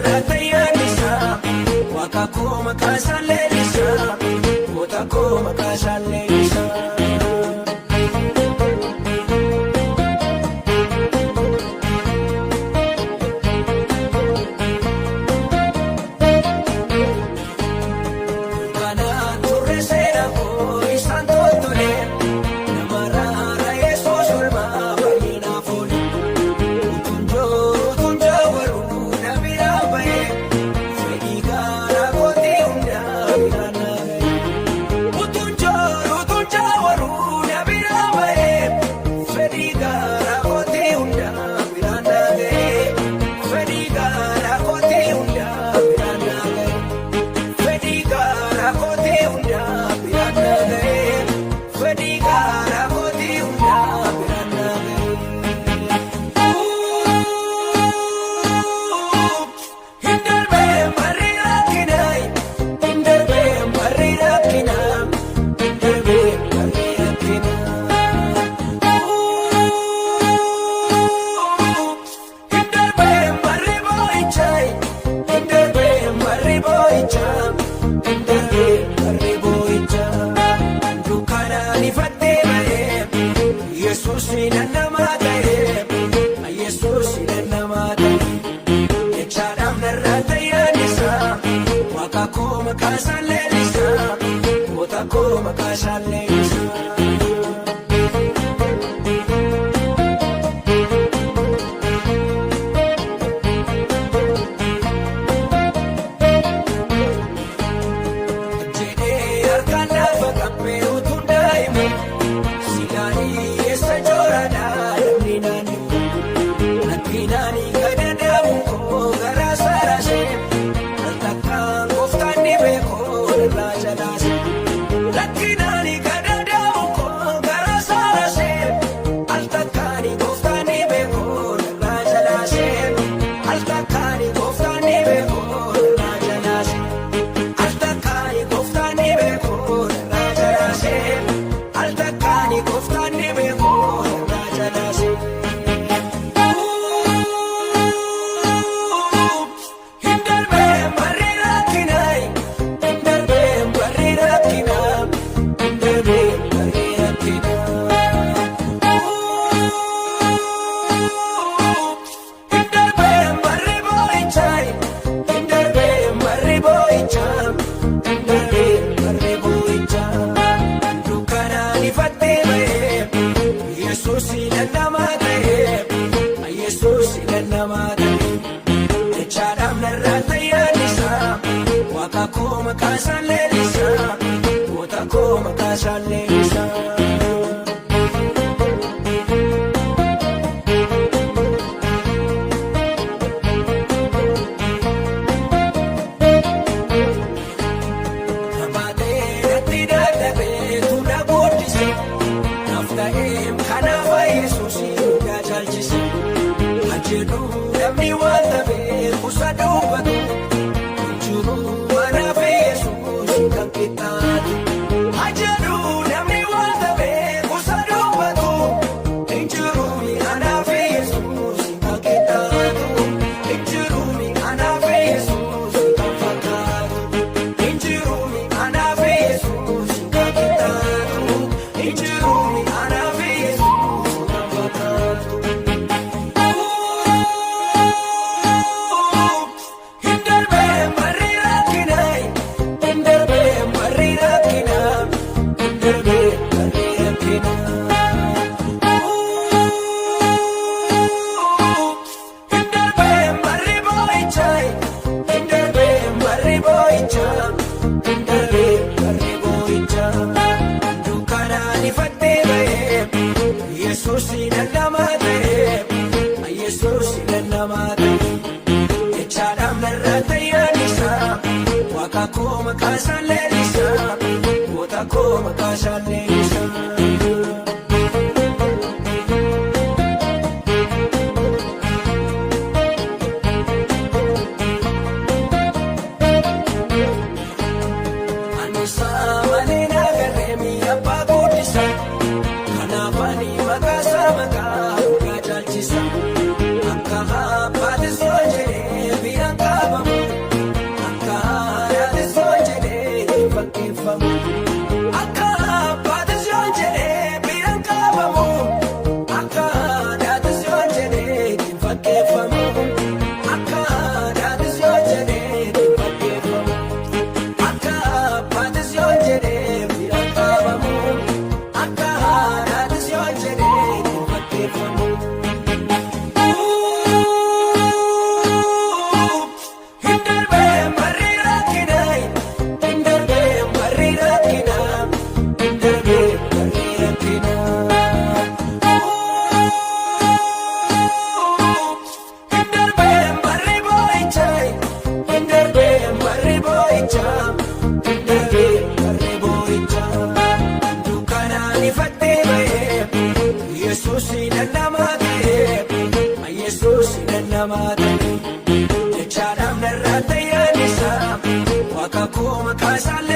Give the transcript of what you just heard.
narraa tayyaan isaa, Waaqa koo maqaa isaan leellisaa, goota koo maqaa isaan leellisaa. Kanaan turre seera koo isaan toltole, nama raara Yesuus olmaa baay'inaaf oole. Utuun jooru utuun jaawaru na biraa ba'e, fedhii garaa kootii hundaa biraan na ga'e. Utuun jooru utuun jaawaru na biraa ba'e, fedhii garaa kootii hundaa biraan na ga'e. Fedhii garaa kootii hundaa biraan na ga'e. Fedhii garaa kootii hundaa biraan na ga'e. Fedhii garaa kootii hundaa biraan na ga'e. Hin darbee barri rakkinaa, hin darbee barri rakkinaa, hin darbee barri rakkinaa. Hin darbee barri boo'ichaa, hin darbee barri boo'ichaa, hin darbee barri boo'ichaa. Dukkanaan ifattee ba'ee, Yesuus namaa ta'ee, Yesuus namaa ta'ee. Jechaadhaaf narraa tayyaan isaa, Waaqa koo maqaa isaan leellisaa, goota koo maqaa isaan leellisaa. Jedhee harkaan lafa qabbee utuun daa'imu, silaalii eessa jooraadhaa namni naannoo. Rakkinaan gadadaamu koo garaa saraasee, al takkaan gooftaan ni beekoo irraa jalaase. Rakkinaan gadadaamu koo garaa saraasee, al takkaan gooftaan ni beekoo irraa jalaase. Al takkaan gooftaan ni beekoo irraa jalaase. Al takkaan gooftaan ni beekoo irraa jalaase. Al takkaan gooftaan ni beekoo irraa jalaase. Hin darbee barri rakkinaa, hin darbee barri rakkinaa, hin darbee barri rakkinaa. Hin darbee barri boo'ichaa, hin darbee barri boo'ichaa, hin darbee barri boo'ichaa. Dukkanaan ifattee ba'ee, Yesuus namaa ta'ee, Yesuus namaa ta'ee. Jechaadhaaf narraa tayyaan isaa, Waaqa koo maqaa isaan leellisaa, goota koo maqaa isaan leellisaa. Baatee natti dadhabee tuula guddise, naaf ta'eem kanaaf Yesuus hundaa caalchise. Ajjeedu namni wanta beeku isa dubbatu, hin jiru anaaf Yesuus kan qixxaatu. Ajjeedu namni wanta beeku isa dubbatu, hin jiru anaaf Yesuus kan qixxaatu. Hin jiru anaaf Yesuus kan fakkaatu. Hin jiru anaaf Yesuus kan qixxaatu. Hin jiru anaaf Yesuus kan fakkaatu. Hin darbee barri rakkinaa, hin darbee barri rakkinaa, hin darbee barri rakkinaa. Hin darbee barri boo'ichaa, hin darbee barri boo'ichaa, hin darbee barri boo'ichaa. Dukkanaan ifattee ba'ee, Yesuus namaa ta'ee, Yesuus namaa ta'ee. Jechaadhaaf narraa tayyaan isaa, Waaqa koo maqaa isaan leellisaa, goota koo maqaa isaan leellisaa. Annisaa malee nagarree mi'a abbaa guddisa. Kanaaf ani maqaa isaa maqaa dhugaa caalchisa. Akka abbaatti sool jedhee biyyaan qabamu. namaa ta'e. Jechaadhaaf narraa tayyaan isaa waaqa koo maqaa isaa.